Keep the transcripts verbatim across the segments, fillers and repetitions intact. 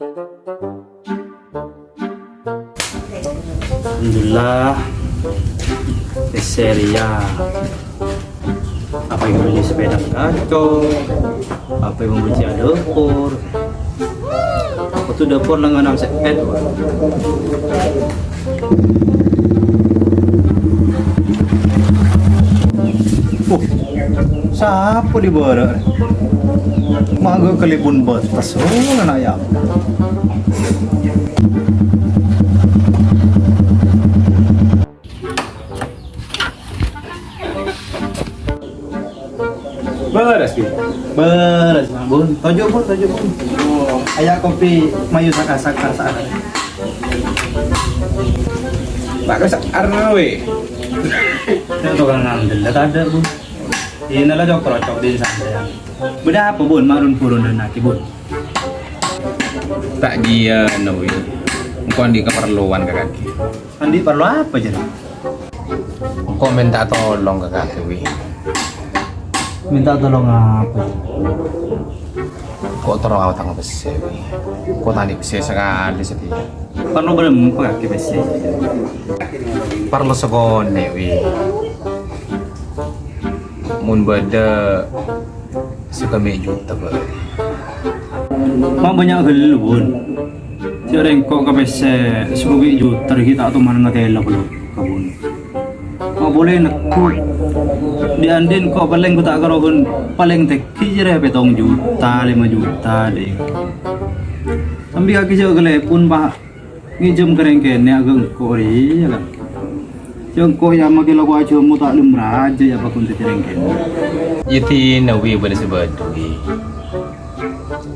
Alhamdulillah. Pèssè rèya. Apa yang beli sepeda kacang? Apa yang beli dapur? Aku tuh dapur nang enam sepet. Uh, sapa di bara? Mago kalèbun bâtes, oh, ana' ya. Bârâs, Ki? Bârâs, Bun. Toju', Bun, toju', Bun. Oh, aya kopi mayu saka-saka sa'at. Pak, sa'at arna, wè. Iyâ, tokang ngandel, tadâ', Bun. Iyâ, la cok-rocok di sampèyan. Bâdâ apa, Bun? Marun-purun dâ' engko', Bun. Ta' jiyâ, no, wè. Engko' andi' kaparlowan ka kakè. Andi' parlo apa, jârèya? Engko' mènta tolong ka kakè, wè. Mènta tolong apa, jârèya? Engko' terro aotang pèssè, wè. Engko' ta' andi' pèssè sakalè satèya. Parlo bârâmpa kakè pèssè? Parlo sakonè', wè. Mon bâdâ, Sakabhi' juta, Bun. Ma' bânnya' ghâllu, Bun. Jâ' rèng engko' ka pèssè sakabhi' juta rèya ghi' ta' toman ngatèla polè ka Bun. Ma' polè neggu'. Dhi'-andhi'en engko' palèng ghu ta' karo ghun palèng tèngghi jârèya pèttong juta, lèma juta, dhi'. Sambi kakè jâ' kalèbun, Pa'. Ngènjhâm ka rèng kènè' aghâ' engko' rèya, kan. Jâ' engko' ya makè lako ajhâmo ta' lem rajâ ya paghun dhâddhi rèng kènè'. Yâ dinah, wè, bâdâ sè bâdâ, wè.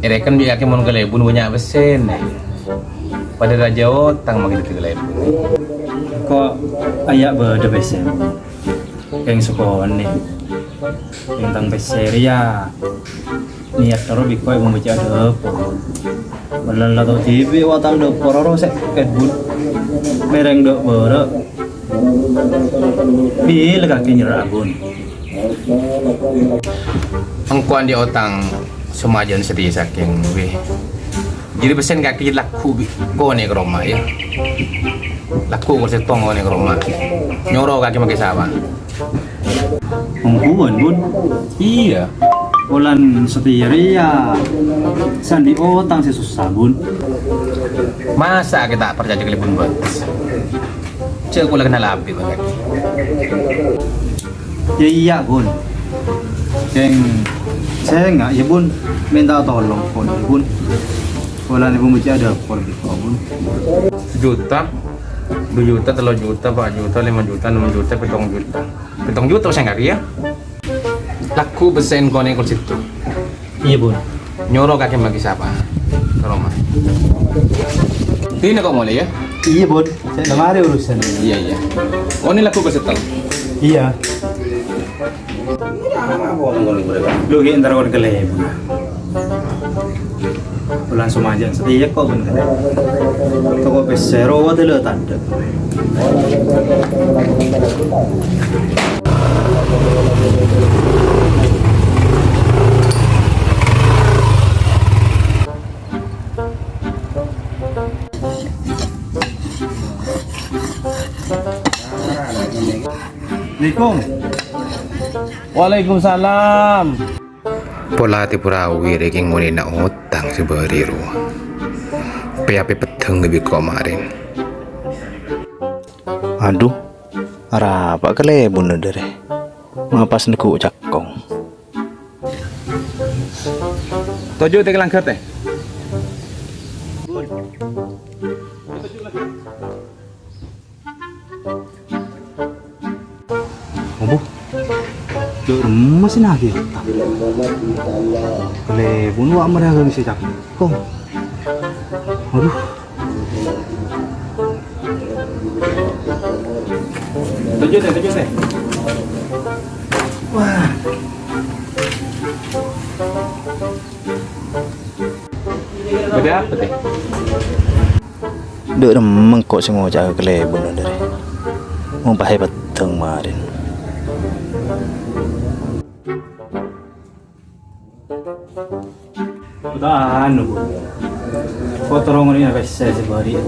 Èrèken bi' kakè mon kalèbun bânnya' pèssèna. Padâ rajâ otang makè dhâddhi kalèbun. Engko' aya' bâdâ pèssè. Kèng sakonè'. Kèng tang pèssè rèya. Niyat terro bi' engko' èpabâcca'a dâpor. Mella la tao dhibi' wa tang dâpor ro sè kèbun. Mèrèng dâ' bârâ'. Bilâ kakè nyerra'a, Bun? Engko' andi' otang samajân satèya sakèng, wè. Jârèya pèssèna kakè lagghu' bi' konè' ka roma, yâ. Lagghu' kor sèttong konè' ka roma. Nyoro kakè makè sapa? Ongghuwân, Bun? Iyâ. Polana satèya rèya sè andi' otang sè sossa, Bun. Masa' kakè ta' parcajâ kalèbun bâtes? Jâ' kaulâ kennal abit, Bun. Yâ iyâ, Bun. Kèng sènga', yâ, Bun. Mènta tolong, Bun. Polana èpabâcca'a dâpor bi' engko', Bun. Juta, du juta, tello juta, pa' juta, lèma juta, ennem juta, pèttong juta. Pèttong juta sènga' rèya. Lagghu' pèssèna konè' kor sèttong. Iyâ, Bun. Nyoro kakè makè sapa? Ka roma. Dinah engko' molè, yâ? Iyâ, Bun. Sè la marè urusan. Iyâ, iyâ. Onè lagghu' kor sèttong. Iyâ. Lu ghi' entar kor kalèbun. Langsung ajâ satèya kok, Bun, kan? Toko pèssè rowa dâlâ tadâ'. Assalamualaikum. Waalaikumsalam. Pola tèpora wirè kèng ngonèna otang sè bâri' rowa. Pè-apè peddhâng bi' engko' marèn. Adu, arapa kalèbunna dârè? Ma' pas neggu' cakong. Toju' tè ka langghâr, tè. Opo? Dâ' remma sè naghi otang. Kalèbun wa' marè aghâbây sè cakong. Aduh. Toju', tè, toju', tè. Wah. Bâdâ apa, tè? Dâ' remma engko' sè ngoca'a ka kalèbunna dârè. Mon pas èpeddhâng marèn. Anu, Bu. Potoro ngonè'è pèssè sè bâri'.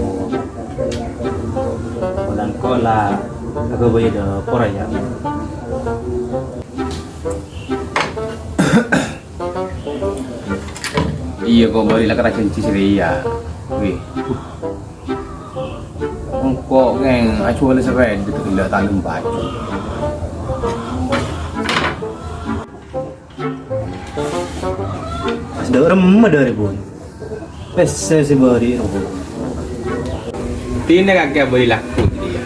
Polana engko' la aghâbây dâpor, yâ. Iyâ, ko' bâri' la kèra jhânjhi sè rèya. Wih. Engko' kèng ajhuwâlâ sapèda tè ghellâ' ta' lem baju. Pas dâ' remma dâri, Bun. Pèssè sè bâri', Bun. Dinah kakè abâli lako jârèya.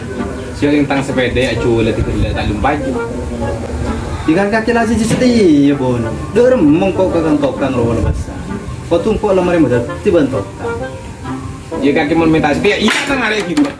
Sè orèng tang sapèda ajhuwâlâ tè ghellâ' ta' lem baju. Dinah kakè la sè satèya, Bun. Dâ' remma engko' ka tokang rowa la bâsa. Kodhu engko' la marè madhâddhi bân tokang. Iyâ kakè mon mènta satèya, iyâ tang arè ghibâ.